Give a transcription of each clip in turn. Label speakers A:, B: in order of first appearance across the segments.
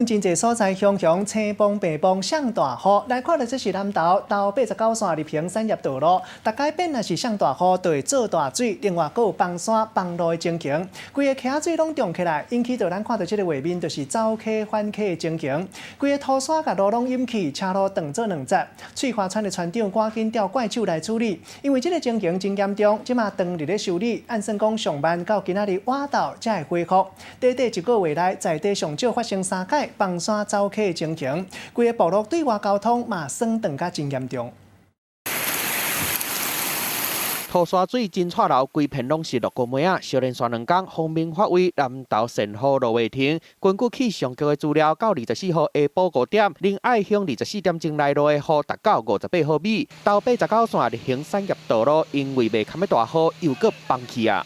A: 真濟所在雄雄青崩白崩上大雨，來看著這是南投頭89線日興產業道路，逐擺變若是上大雨，就會做大水，另外閣有崩山崩路的情形，規个溪仔水攏漲起來，引起著咱看著這个畫面，就是走溪反溪的情形，規个土沙共路攏淹去，車路斷做兩截。翠華村的村長趕緊調怪手來處理，因為這个情形真嚴重，這馬當日咧修理，按算講上慢到今仔日晚晝才會恢復。短短一個月內，在地上少發生三擺崩山走溪的情形，規个部落對外交通嘛損斷甲真嚴重。
B: 土沙水真掣流，規片攏是落雨糜仔。小連續2工，風明發威，南投善雨落袂停。根據氣象局的資料，到24號下晡5點，仁愛鄉24點鐘內落的雨達到58毫米。頭89線日興產業道路因為袂堪欲大雨，又閣崩去啊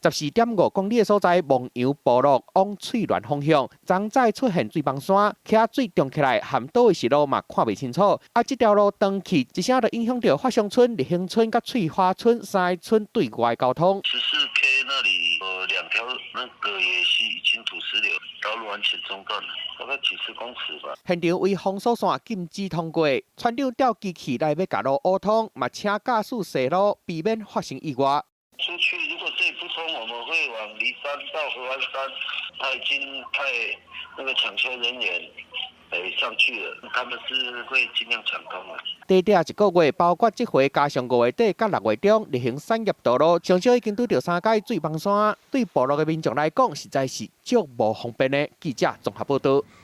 B: ！14.5公里的所在，望洋部落往翠巒方向，昨早出現水崩山，溪水漲起來，含佗位是路嘛看袂清楚。啊，這條路斷去，一聲就影響著發祥村、日興村佮翠華村三個村對外交通。
C: 14K 那裡有兩條，那個也是已經土石流，道路完全中斷了，大概幾十公尺吧。
B: 現場為封鎖線禁止通過，村長調機器來欲共路挖通，嘛請駕駛踅路，避免發生意外。
C: 出去，如果這裡不通，我們會往梨山到合歡山。他已經派那個搶修人員上去了，他們是會盡量搶通的。
B: 短短一個月，包括這回加上5月底佮6月中，日興產業道路上少已經拄著三擺水崩山，對部落的民眾來講，實在是足無方便的。記者綜合報導。